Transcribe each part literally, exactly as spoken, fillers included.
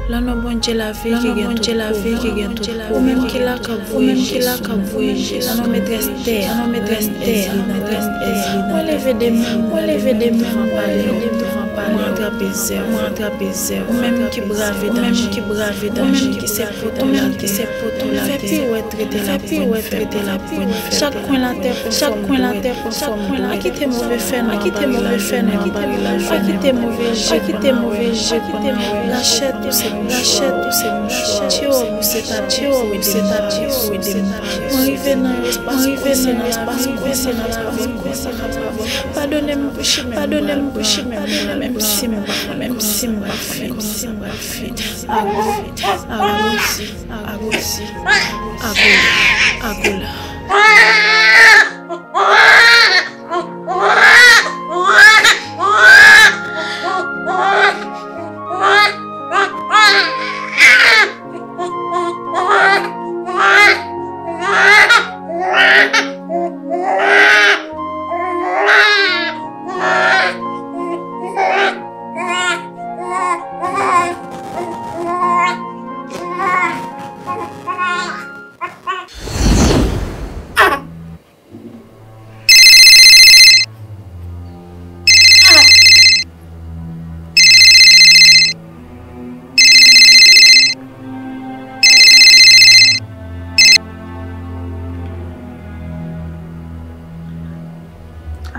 Lan non Bondye lavi ki gen tout pouvwa. Ou menm ki la k ap voye je sou mwen. Lan non Metrès tè a, Rèn tè a, Rèn tè a. Mwen leve de men, mwen leve de men, mwen pale, mwen atrape zè, mwen atrape zè. Ou menm ki brave danje, ou menm ki brave danje, ou menm ki se poto latè. Fè piwèt rete la pou n fè, rete la pou n fè. Chak kwen latè pran fòm dwèt, chak kwen latè pran fòm dwèt. Pa kite move fè nou anba lajounen, anba lajounen. Pa kite move je, pa kite move je pran nou. Rachèt ou se mouchwa, rachèt ou se mouchwa. Tye wòb ou se tapye pou ede m, tapye pou ede m. Mwen rive nan yon espas kwense nan lavi m, kwense nan lavi m, kwense nan lavi m. Padone m pou chimen, padone m pou chimen, menm si m pa, menm si m pa fèt, menm si m pa fèt. Ago, ago, ago, ago, ago la.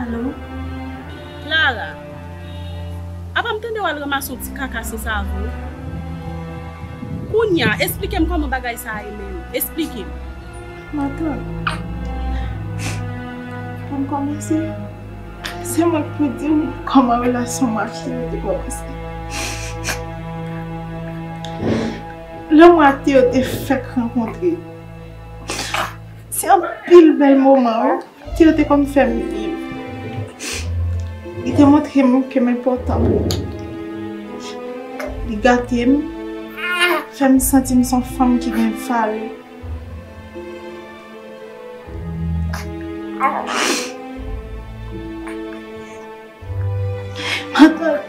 Alo? Clara, apa m tande w al ranmase yon ti kaka san savo? Kounye a, esplike m kòman bagay sa a ye menm. Esplike m. Matant, pou m kòmanse, se mwen k pou di w kòman relasyon mwen ak Théo te kòmanse. Lè mwen ak Théo te fèk rankontre, se anpil bèl moman, wi. Théo te konn fè m viv. Li te montre m ke m enpòtan pou li. Li gate m, fè m santi m se yon fanm ki gen valè. Matant,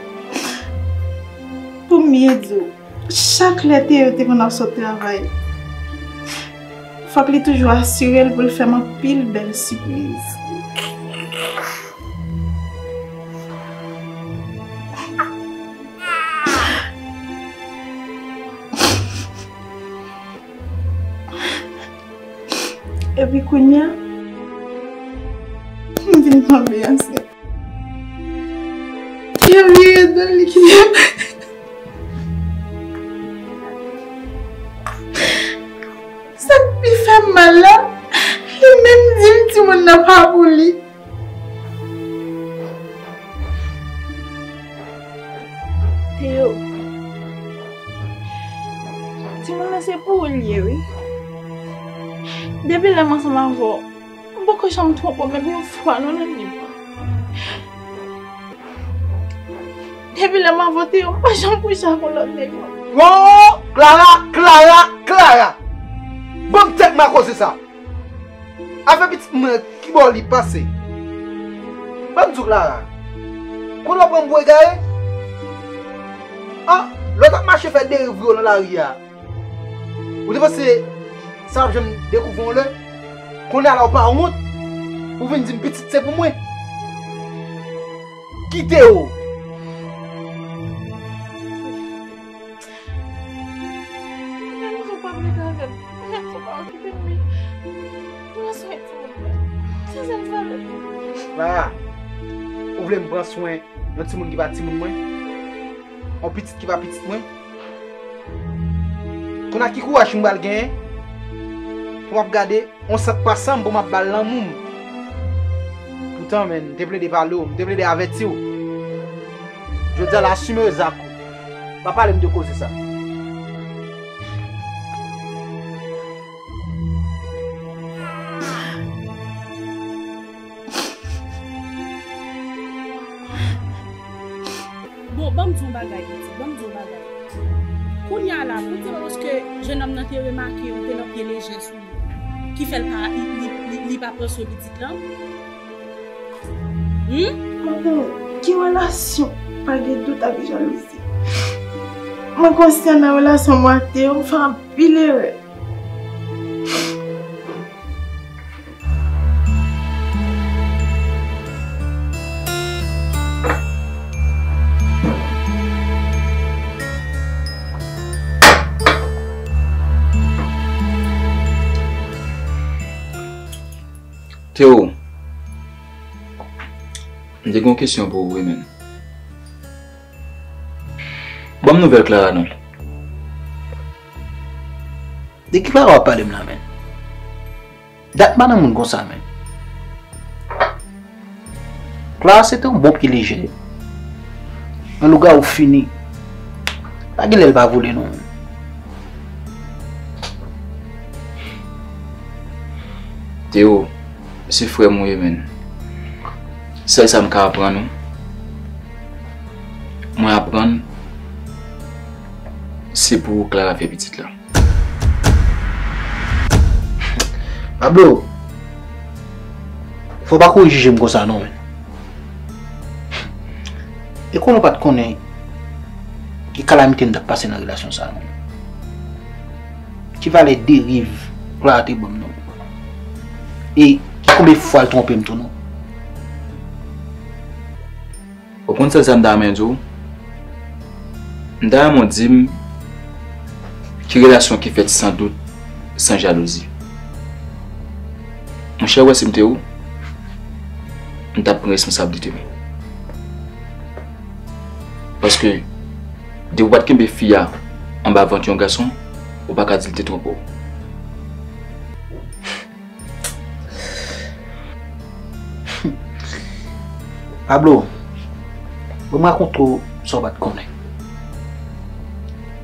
pou m byen di w, chak lè Théo te konn ap sot travay, fòk li toujou asire l pou l fè m anpil bèl sipriz. Epi kounye a, m vin tonbe ansent. Li vire do l, li kite m. Sa k pi fè m mal la, li menm di m timoun nan pa pou li. Théo, timoun nan se pou ou l ye, wi. Depi lè m ansanm avè w, m poko janm twonpe w menm yon fwa non nan vi m. Depi lè m avè w, Théo, m pa janm kouche ak yon lòt nèg non. Wo! Clara, Clara, Clara! Ban m tèt mwen a koze sa. Afè pitit mwen, kibò li pase? Ban m di w, Clara, kote w pran m pou egare? An, lè w t ap mache fè deriv ou yo nan lari a, ou te panse sa p ap janm dekouvri w anlè? Kounye a la w pa wont pou w vin di m pitit se pou mwen? Kite yo! Menm si w p ap rete avè m, menm si w pa okipe m, men pran swen timoun nan. Se sèl sa m vle. Clara, ou vle m pran swen yon timoun ki pa timoun mwen? Yon pitit ki pa pitit mwen? Kounye a ki kouraj m pral genyen pou m ap gade yon sant pa san m pou m ap ba l lanmou m? Poutan, men, m te plede pale w, m te plede avèti w. Jodi a la, asime zak ou. Pa pale m de koze sa. Bon, ban m di w yon bagay, pitit, ban m di w yon bagay. Kounye a la, pou di w paske jennonm nan te remake ou te nan pye leje sou li, ki fè l pa, li, li, li, li pa pran swen pitit lan? Hmm? Madanm, ki relasyon pa gen dout ak jalouzi? Mwen konsyan nan relasyon mwen ak Théo, m fè anpil erè. Théo, m te gen yon kesyon pou ou wi, menn. Ban m nouvèl Clara non. De ki Clara w ap pale m la, menn? Dat m pa nan moun konsa, menn. Clara se te yon bon pye lejè. Yon lougawou fini. Pa gen lè l pa vole non. Théo, se frè m ou ye, menn. Sèl sa m ka aprann ou, mwen aprann, se pou Clara fè pitit la. Pablo, fò w pa kouri jije m konsa non, menn. E konnen w pa t konnen ki kalamite m t ap pase nan relasyon sa a non. Ki valè deriv Clara te ban m non. E ki konbyen fwa l twonpe m tou non. Ou konn sèl sa m ta renmen di w? M ta renmen w di m ki relasyon ki fèt san dout, san jalouzi. Monchè, w wè si m te ou, m t ap pran responsablite m. Paske, depi w pa t kenbe fi a anba vant yon gason, ou pa ka di l te twonpe w. Pablo, ban m rakonte w sa w pa t konnen.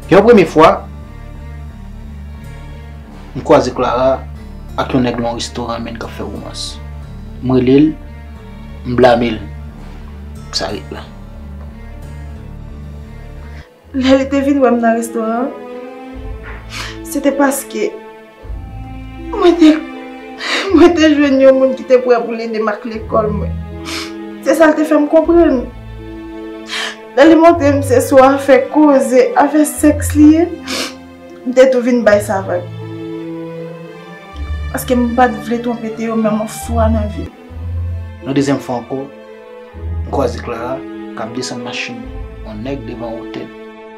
Gen yon premye fwa, m kwaze Clara ak yon nèg nan yon restoran, menn, k ap fè womans. M rele l, m blame l. Sa ret la. Lè li te vin wè m nan restoran an, se te paske mwen te, mwen te jwenn yon moun ki te prè pou l ede m ak lekòl mwen. Se sa l te fè m konprann. Lè li montre m se sou afè koze, afè sèks li ye, m te tou vin bay sa vag. Paske m pa t vle twonpe Théo menm yon fwa nan vi m. Yon dezyèm fwa ankò, m kwaze Clara k ap desann machin yon nèg devan otèl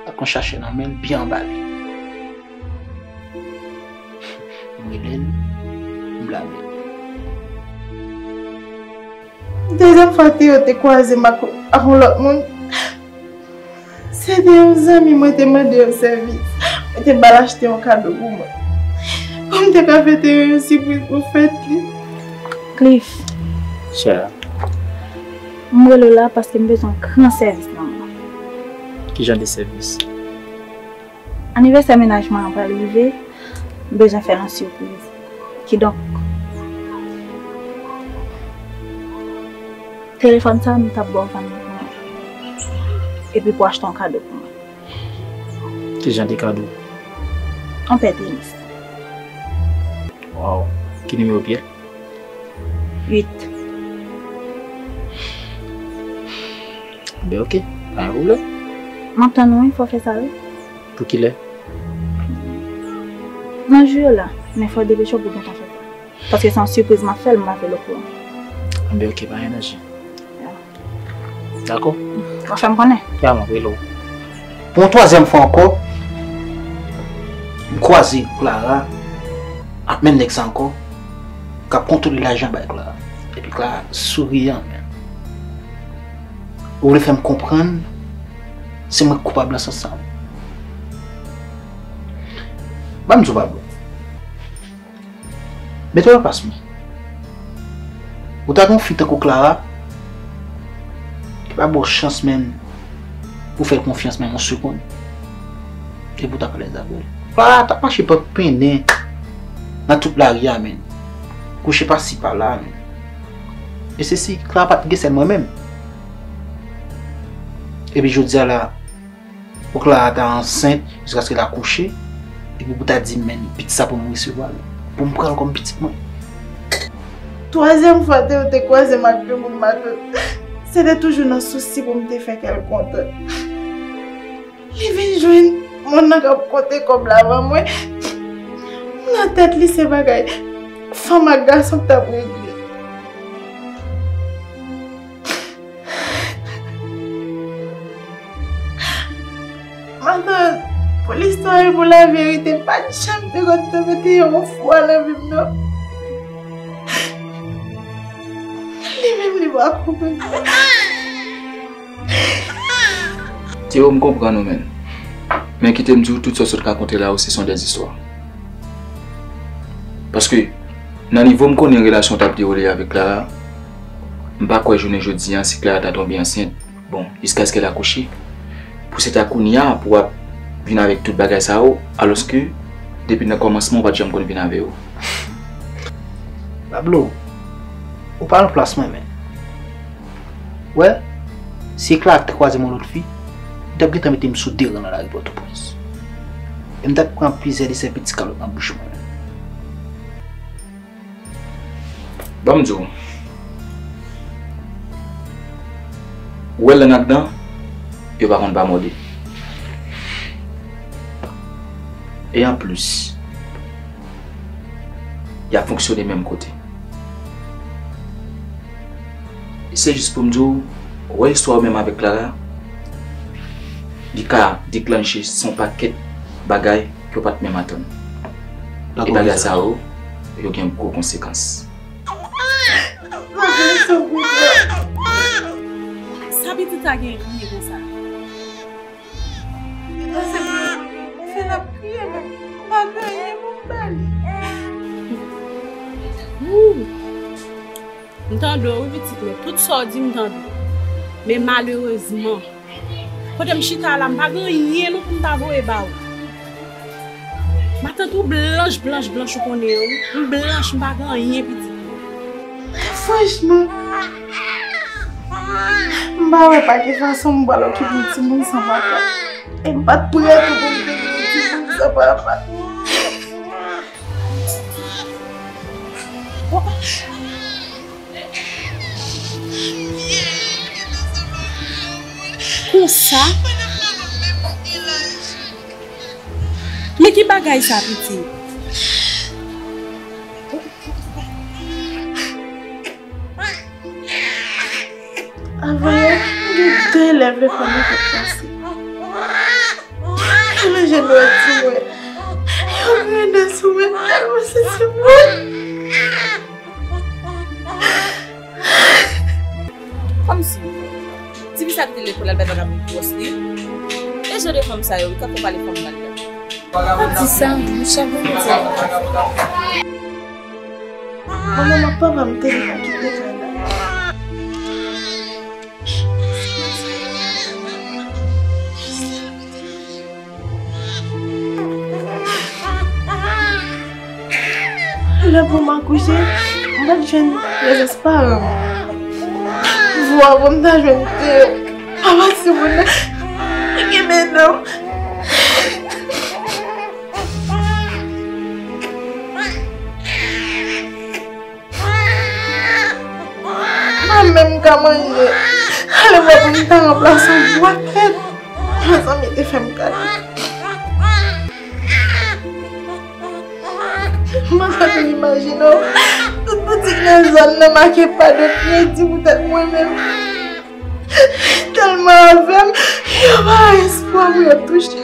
ak yon sachè nan men l byen anbale. M rele l, m blame l. Dezyèm fwa Théo te kwaze m ak, ak yon lòt moun, se te yon zanmi mwen te mande yon sèvis. Mwen te ba l achte yon kado pou mwen. Pou m te ka fè Théo yon sipriz pou fèt li. Cliff. Chè. M rele w la paske m bezwen gran sèvis nan men w. Ki jan de sèvis? Anivèsè mennaj mwen an pral rive, m bezwen fè l yon sipriz. Kidonk, telefòn sa a m t ap ba w vann li pou mwen. Epi pou w achte yon kado pou mwen. Ki jan de kado? Yon pè tenis. Waw. Ki nimewo pye l? Uit. Ben, oke, pa gen pwoblèm. M ap tann ou wi, fò w fè sa wi. Pou kilè? Nan jou yo la, men fò w depeche w pou w gentan fè sa. Paske se yon sipriz m ap fè l, m pa vle l okouran. Ben, oke, pa gen danje. Ya. Dakò? W a fè m konnen. Ya, m ap rele w. Pou yon twazyèm fwa ankò, m kwaze Clara ak menm nèg sa ankò k ap kontwole lajan bay Clara. Epi Clara souriyan menm. Ou vle fè m konprann se mwen k koupab nan sans sa a? Ban m di w, Pablo. Mete w nan plas mwen. Ou ta gen yon fi tankou Clara ki pa ba w chans menm pou fè l konfyans menm yon segonn. Epi w t ap alèz avè l. Clara t ap mache panpennen nan tout lari a menm. Kouche pasi pala menm. E se si Clara pa t gen sèl mwen menm. Epi jodi a la, pou Clara ta ansent jiskaske l akouche, epi pou ta di m, men pitit sa pou m resevwa l, pou m pran l kòm pitit mwen. Twazyèm fwa Théo te kwaze m ak yon moun matant, se te toujou nan sousi pou m te fè kè l kontan. Li vin jwenn Moun nan k ap konte kòb la avan mwen, nan tèt li se bagay fanm ak gason k t ap regle. Matant, pou listwa e pou laverite, m pa t janm te konn te mete yon fwa nan vi m non. Li menm li pa konprann. Teo, m konprann ou menm. Men kite m di w, tout sa w sot rakonte la yo, se son dèzistwa. Paske, nan nivo m konnen relasyon w t ap dewoule avèk Clara, m pa kwè jounen jodi a, si Clara ta tonbe ansent, bon, jiskaske l akouche, pou se ta kounye a pou w ap vin avèk tout bagay sa yo, alòske, depi nan kòmansman, w pa t janm konn vin avè yo. Pablo, ou pa nan plas mwen, men. Wè, si Clara t kwaze m yon lòt fi, li t ap gentan mete m sou de ran nan lari Pòtoprens. E m t ap pran plizyè desè piti kalòt nan bouch mwen. Ban m di w, ou wè lang ak dan, yo pa konn pa mòde. E anplis, y ap fonksyone menm kote. Se jis pou m di w, ou wè istwa w menm avèk Clara, li ka deklanche s on pakèt bagay ke w pa t menm atann. E bagay sa yo, yo gen gwo konsekans. Sa pitit sa gen riye konsa? Fè l ap kriye, men m pa gen anyen pou m ba li. Wou! M tande w wi pitit mwen, tout sa w di m tande w. Men malerezman, kote m chita la, m pa gen anyen non pou m ta voye ba ou. Matant ou blanch, blanch, blanch ou konnen an wi. M blanch, m pa gen anyen pitit mwen. Franchman, m pa wè pa ki fason m pral okipe yon timoun san papa. E m pa t prè tou pou m te gen yon timoun san papa. Konsa? Men ki bagay sa pitit? Avan yè, m gen de elèv lekòl mwen fèk pase. Yo lonje dwèt sou mwen. Yo grenden sou mwen tèlman se sou mwen. Kòmsi, tifi sa kite lekòl al bay vagabon bwòs li. E jan de fanm sa yo wi k ap fè pale fanm mal la. Pa di sa, mouche vin di. Manman m ak papa m te di pa kite kay la. Lè pou m akouche, m pa t jwenn prezans paran m. Vwa pou m ta jwenn te papa timoun nan. Li kenbe non. M pa menm ka manje. Ale wè pou m ta ranplase yon bwat tèt. Mezanmi te fè m gade. M pa ka menm imajine w. Tout boutik nan zòn nan make pa de kredi poutèt mwen menm. Tèlman avè m, yo pa espwa pou yo touche.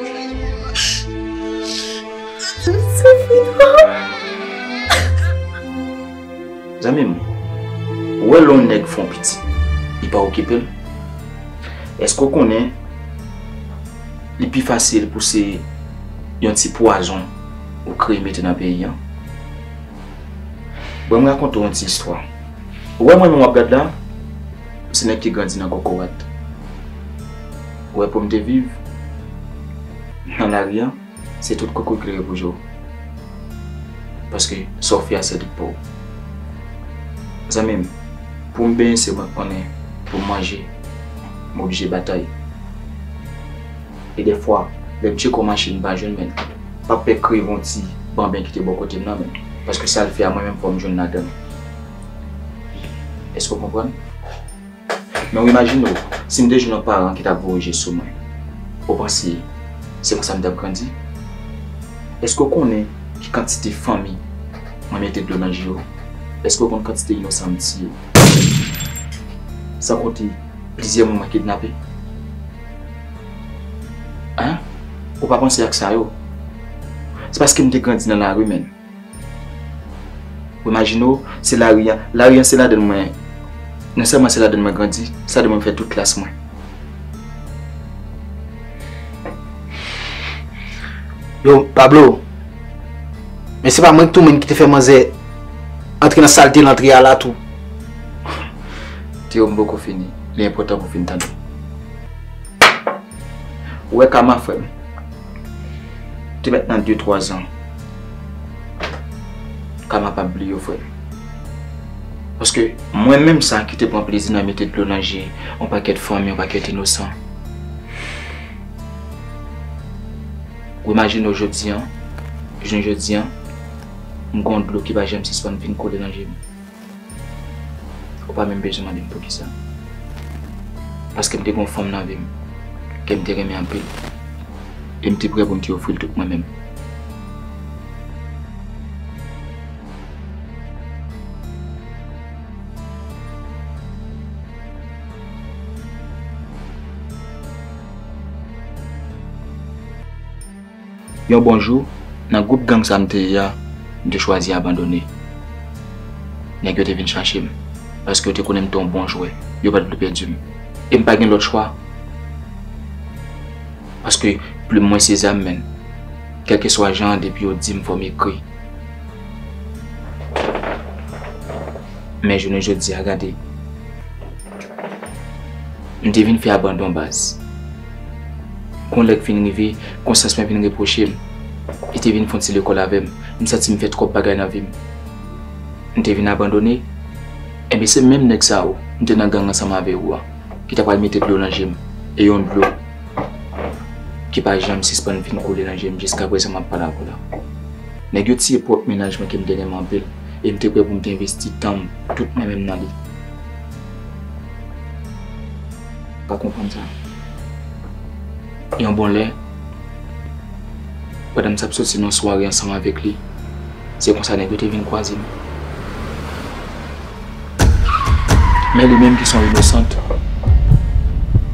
M soufri twòp. Zanmi m, ou wè lè yon nèg fè yon pitit, li pa okipe l? Èske w konnen li pi fasil pou se yon ti pwazon ou kreye mete nan peyi an? Bon, m rakonte w yon ti istwa. Ou wè mwen menm w ap gad la, m se nèg ki grandi nan kokorat. Ou wè pou m te viv nan lari an, se tout kokorat ki te repoze w. Paske sa w fè a se tout pa w. Zanmi m, pou m benyen se mwen k konnen, pou m manje, m oblije batay. E dèfwa, lè m tcheke yon machin m pa jwenn, men m pa pè kriye yon ti banben ki te bò kote m nan, men paske sa l fè a mwen menm fò m jwenn ladan l. Èske w konprann? Men w imajine w, si m te jwenn yon paran ki t ap voye je sou mwen, ou panse Se konsa m t ap grandi. Èske w konnen ki kantite fanmi mwen mete dlo nan je yo? Èske w konn kantite inosan m tiye? San konte plizyè moun mwen kidnape. Hein? Ou pa panse ak sa yo? Se paske m te grandi nan lari, menn. Ou imajine w, se lari a. Lari a se ladann mwen, non sèlman se ladann mwen grandi, se ladann mwen fè tout klas mwen. Yo, Pablo, men se pa mwen tou menm ki te fè manzè antre nan salte l antre a la tou. Théo, m poko fini. Li enpòtan pou w fin tande. Ou wè kama, frè m, te mèt nan de twa zan. Kama p ap bliye w, frè m. Paske mwen menm sa ki te pran plezi nan mete dlo nan je yon pakèt fanmi, yon pakèt inosan. Ou imajine w jodi a, jounen jodi a, m gon dlo ki pa janm sispann vin koule nan je m. Ou pa menm bezwen mande m poukisa. Paske m te gon fanm nan vi m ke m te renmen anpil. E m te prè pou m te ofri l tout mwen menm. Yon bon jou, nan gwoup gang sa m te ye a, m te chwazi abandone. Nèg yo te vin chache m, paske yo te konnen m te yon bon jwè, yo pa t vle pèdi m. E m pa gen lòt chwa, paske plim mwen se zam, menn. Kèlkeswa jan an, depi yo di m fò m ekri. Men jounen jodi a, gade. M te vin fè abandon, baz. Gon lè k fin rive, konsyans mwen vin repwoche m. Li te vin fè yon ti lekòl avè m. M santi m fè twòp bagay nan vi m. M te vin abandone. Enben, se menm nèg sa yo, m te nan gang ansanm avè ou a, ki ta pral mete dlo nan je m. E yon dlo ki pa janm sispann vin koule nan je m jiskaprezan m ap pale avè w la. Nèg yo tiye pwòp mennaj mwen ke m te renmen anpil, e m te prè pou m te envesti tan m, tout mwen menm nan li. Pa konprann sa. Yon bon lè, pandan m t ap soti nan sware ansanm avèk li, se konsa nèg yo te vin kwaze m. Men li menm ki se yon inosant,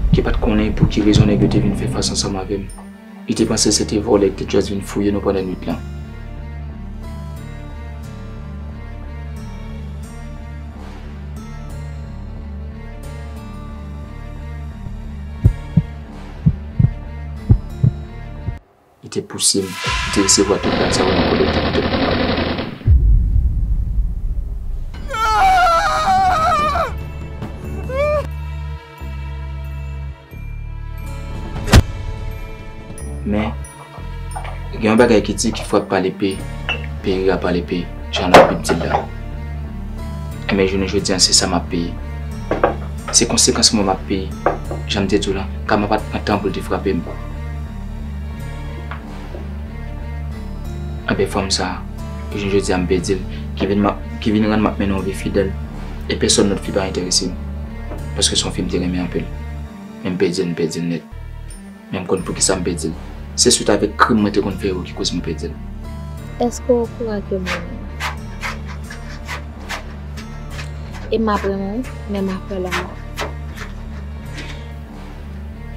ki pa t konnen pou ki rezon nèg yo te vin fè fas ansanm avè m. Li te panse se te vòlè ki te just vin fouye nou pandan nwit lan. Li te pouse m, li te resevwa tout bal sa yo nan kolèk ki te mete m nan. Men, gen yon bagay ki di ki frappe par l'épée périra par l'épée, jan Labib di l la. Enben, jounen jodi a, se sa m ap peye. Se konsekans mwen m ap peye. Jan m te di w la, kama pa t pran tan pou l te frape m. Enben, fanm sa a, jounen jodi a, m pèdi l, ki vin m ap, ki vin rann m ap mennen yon vi fidèl, e pèsòn lòt fi pa enterese m, paske se yon fi m te renmen anpil. Men m pèdi l, m pèdi l nèt. Men m konn poukisa m pèdi l. Se swit avèk krim mwen te konn fè yo ki koz mwen pèdi l. Èske w okouran ke m renmen w? E m ap renmen w, men m ap pè lanmò.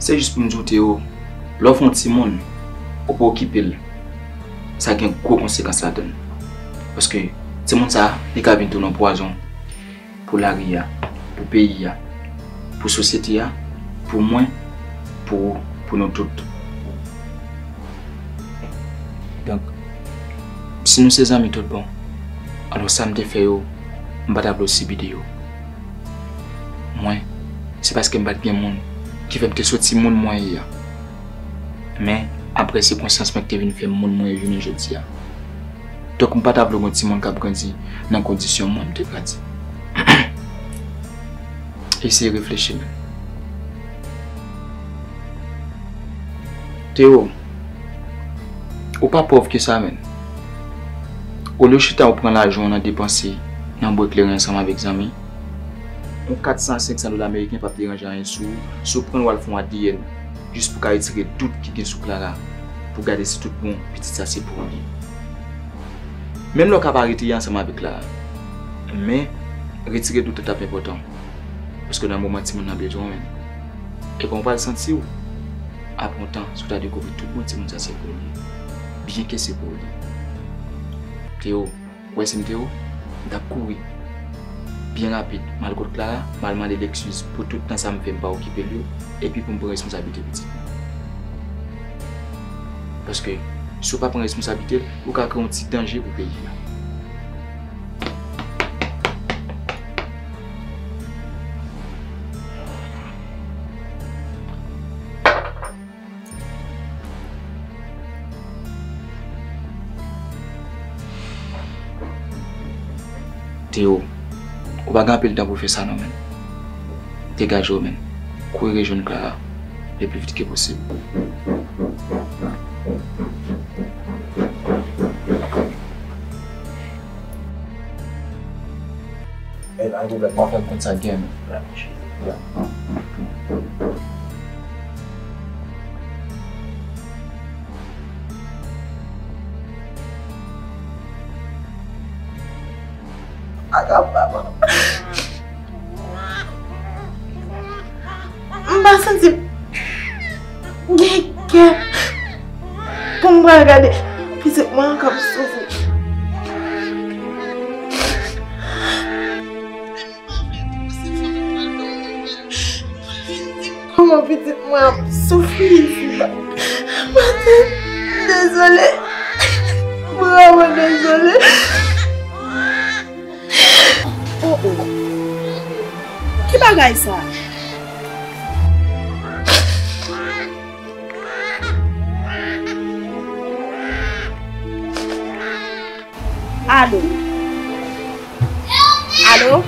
Se jis pou m di w, Théo, lè w fè yon timoun, ou pa okipe l, sa gen gwo konsekans ladan l. Paske timoun sa a, li ka vin tounen yon pwazon pou lari a, pou peyi a, pou sosyete a, pou mwen, pou ou, pou nou tout. Donk, si nou se zanmi tout bon, alò sa m te fè yo, m pa ta vle w sibi de yo. Mwen, se paske m pa t gen moun ki fè m te soti moun mwen ye a. Men, apre se konsyans mwen ki te vin fè m moun mwen ye jounen jodi a. Donk, m pa ta vle w gen yon timoun k ap grandi nan kondisyon mwen m te grandi. Eseye reflechi, menn. Théo, ou pa pòv ke sa, menn. Olye w chita w pran lajan w nan depanse nan bwè kleren ansanm avèk zanmi, yon kat san a senk san dola ameriken p ap deranje anyen sou ou, si w pran l w al fè yon A D N, jis pou w ka retire dout ki gen sou Clara. pou gade si tout bon pitit sa se pou ou li ye. Menm lè w ka pa retire ansanm avèk la, men retire dout lan t ap enpòtan. Paske nan moman timoun nan bezwen w menm. Epi w pral santi w apre yon tan, si w ta dekouvri tout bon timoun sa se pou ou li ye. Byenke se pou ou li ye. Théo, ou wè si m te ou, m t ap kouri byen rapid, m al kot Clara, m al mande l eskiz pou tout tan sa m fè m pa okipe l yo, epi pou m pran responsablite pitit mwen. Paske, si w pa pran responsablite l, ou ka kreye yon ti danje pou peyi a. Théo, ou pa gen anpil tan pou fè sa non, menn. Degaje w, menn. Kouri rejwenn Clara le pli vit ke posib. E pa gen pwoblèm, mwen fè m konn sa k gen. Aka papa. M pa santi m gen kè pou m pral gade pitit mwen an k ap soufri. Kòman pitit mwen ap soufri isiba. Maten, dezole. Vrèman dezole. Oh, oh. Ki bagay sa? Alo? Alo?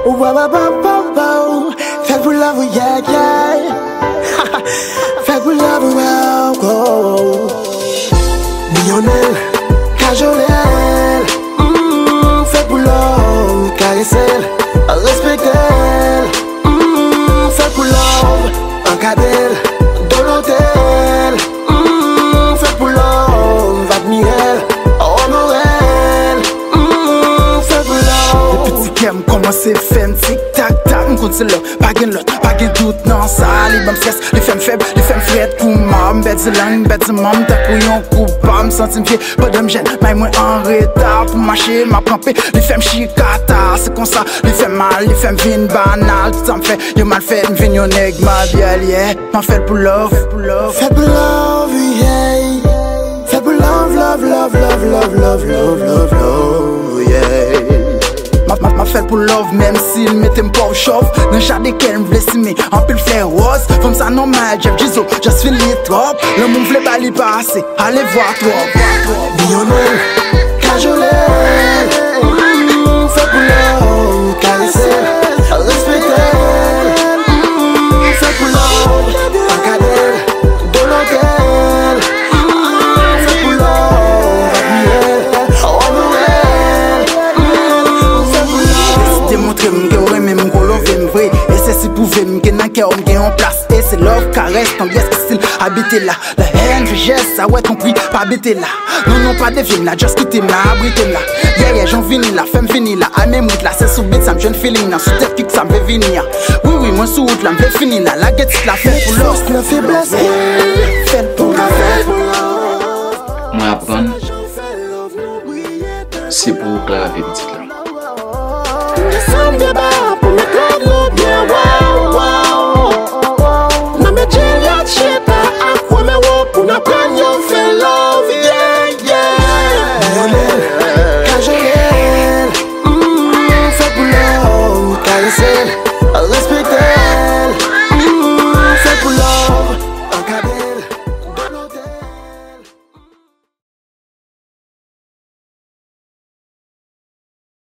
Ou pa pa pa pa pa ou, fèt pou love ou, yeah, yeah. Fèt pou love ou, wow, wow. Milyonè, kajolè, mm, fèt pou love, karese l, respekte l, mm, fèt pou love, ankadre l, dolote l, mm, fèt pou love, admire l, onore l, mm, fèt pou love. Depi ti kè m kòmanse fè m tik tak tak, m konn se love, pa gen lòt, pa gen dout nan sa. Li ban m strès, li fè m fèb, li fè m frèt. Kouman m pèdi lang, m pèdi manm, tankou yon koupab. M santi m vye pandan m jèn, may mwen an reta. Pou m mache, m ap kanpe, li fè m chikata. Se konsa, li fè m mal, li fè m vin banal. Tout sa m fè, yo mal fèt, m vin yon nèg mabyèl, yeah. M ap fè l pou love. Fè l pou love, yeah. Fè l pou love, love, yeah. M ap, m ap, m ap fè l pou love, menm si l mete m pòv chòv. Nan jaden kè l, m vle simen anpil flè wòz. Fanm sa nòmal, Jeff Gizo, just feel it trop. Lanmou m vle ba li pa ase, ale vwa twòp. Milyonè, kajolè, mm, fè pou love, karese l, respekte l, mm, fè pou love, ankadre l, dolote l, mm, fè pou love, admire l, onore l, mm, fè pou love. Deside montre m ke w renmen m, ke w love m vre. E se si pwouve m ke nan kè w m gen yon plas. E se love, karès, tanbyès, estil, abite la. La hèn, vejès, sa w wè, tanpri, pa bite la. Non, non, pa devye m la, just kite m la, abrite m la. Yeah, yeah, jan w vini la, fè m vini la, al menm rit la. Se sou beat sa m jwenn feeling nan, sou tèt kik sa m vle vini a. Wi, wi, mwen sou wout la, m vle fini la. Lage tit la, fè l pou love. Fòs nan feblès, fè l pou love. Mwen aprann se pou Clara fè pitit la. Desann deba pou met lòd nou byen wo, wo. Nan men Juliet chita ak Romeo pou n aprann yo fè love, yeah, yeah. Milyonè, kajolè, mm, fè pou love, karese l.